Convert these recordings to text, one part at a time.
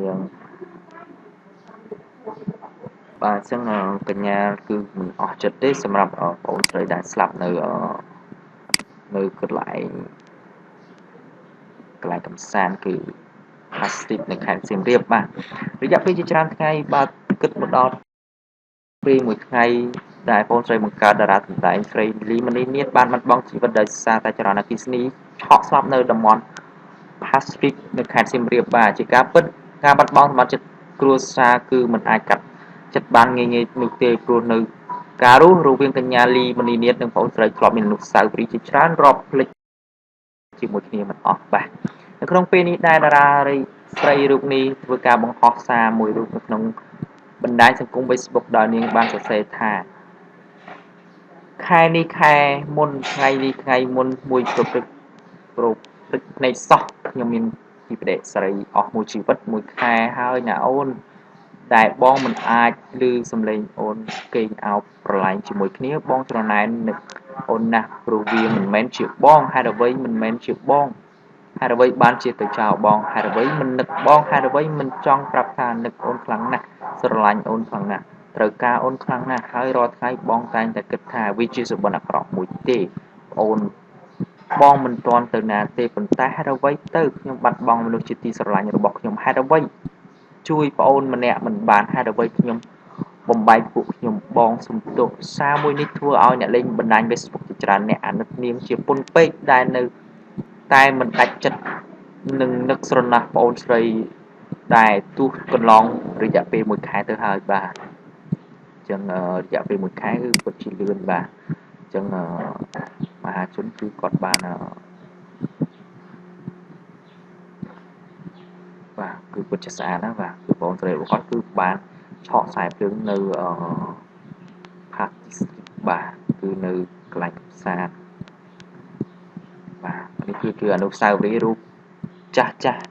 នាងបាទអញ្ចឹងកញ្ញាគឺមិនអស់ចិត្តទេសម្រាប់បងស្រីដែលស្លាប់នៅនៅកន្លែងកំសាន្តគឺ ផាស្ទីតនៅខេត្តសៀមរាបបាទរយៈពេលជាច្រើនថ្ងៃបាទគិតមកដល់ពេលមួយថ្ងៃដែលបងស្រីបង្កើតតារាសម្ដែងស្រីលីមនីនាថបានបាត់បង់ជីវិតដោយសារតែចរន្តអគ្គិសនីឆក់ស្លាប់នៅតំបន់ផាស្ទីតនៅខេត្តសៀមរាបបាទជាការពិតការបាត់បង់សមាជិកគ្រួសារគឺមិនអាចកាត់ចិត្តបានងាយៗនោះទេព្រោះនៅការរស់រវាងកញ្ញាលីមនីនាថនិងបងស្រីធ្លាប់មានអនុស្សាវរីយ៍ជាច្រើនរាប់ភ្លេចជាមួយគ្នាមិនអស់បាទនៅក្នុងពេលនេះដែរតារាស្រីរូបនេះធ្វើការបង្ហោះសារមួយរូបនៅក្នុងបណ្ដាញសង្គម Facebook ដោយនាងបានសរសេរថាខែនេះខែមុនថ្ងៃនេះថ្ងៃមុនមួយប្រព្រឹត្តភ្នែកសោះខ្ញុំមានពីប្តីស្រីអស់មួយជីវិតមួយខែហើយណាអូនដែលបងមិនអាចឮសំឡេងអូនគេងអោបប្រឡែងជាមួយគ្នាបងច្រណែននឹកអូនណាស់ព្រោះវាមិនមែនជាបងហេតុអ្វីមិនមែនជាបងហេតុអ្វីបានជាទៅចោលបងហេតុអ្វីមិននឹកបងហេតុអ្វីមិនចង់ប្រាប់ថានឹកអូនខ្លាំងណាស់ស្រឡាញ់អូនខ្លាំងណាស់ត្រូវការអូនខ្លាំងណាស់ហើយរាល់ថ្ងៃបងតែងតែគិតថាវាជាសុបិនអាក្រក់មួយទេអូនបងមិនទាន់ទៅណាទេប៉ុន្តែហេតុអ្វីទៅខ្ញុំបាត់បង់មនុស្សជាទីស្រឡាញ់របស់ខ្ញុំហេតុអ្វីជួយប្អូនម្នាក់មិនបានហេតុអ្វីខ្ញុំបំបែកពួកខ្ញុំបងសំទោសសារមួយនេះធ្វើឲ្យអ្នកលេងបណ្ដាញ Facebook ជាច្រើនអ្នកអាណិតនាងជាពុនពេកដែលនៅតែមិនដាច់ចិត្តនឹងនឹកស្រណះប្អូនស្រីដែលទោះកន្លងរយៈពេលមួយខែទៅហើយបាទអញ្ចឹងរយៈពេលមួយខែគឺពិតជាលឿនបាទអញ្ចឹងមហាជនគឺគាត់បានបាទគឺពិតជាស្អាតណាស់បាទគឺបងស្រីរបស់គាត់គឺបានឆក់ខ្សែភ្លើងនៅផាទីបាទគឺនៅកន្លែងកំសាន្តបាទនេះគឺអនុស្សាវរីយ៍រូបចាស់ចាស់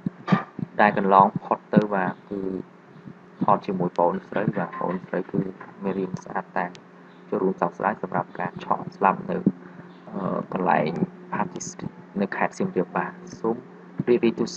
ដែលកន្លងផុតទៅបាទគឺថតជាមួយបងស្រីបាទបងស្រីគឺមានរាងស្អាតតែចូលរួមសោកស្ដាយសម្រាប់ការឆក់ស្លាប់នៅកន្លែងផាទីនៅខេត្តសៀមរាបបាទសូមរីករាយទស្ស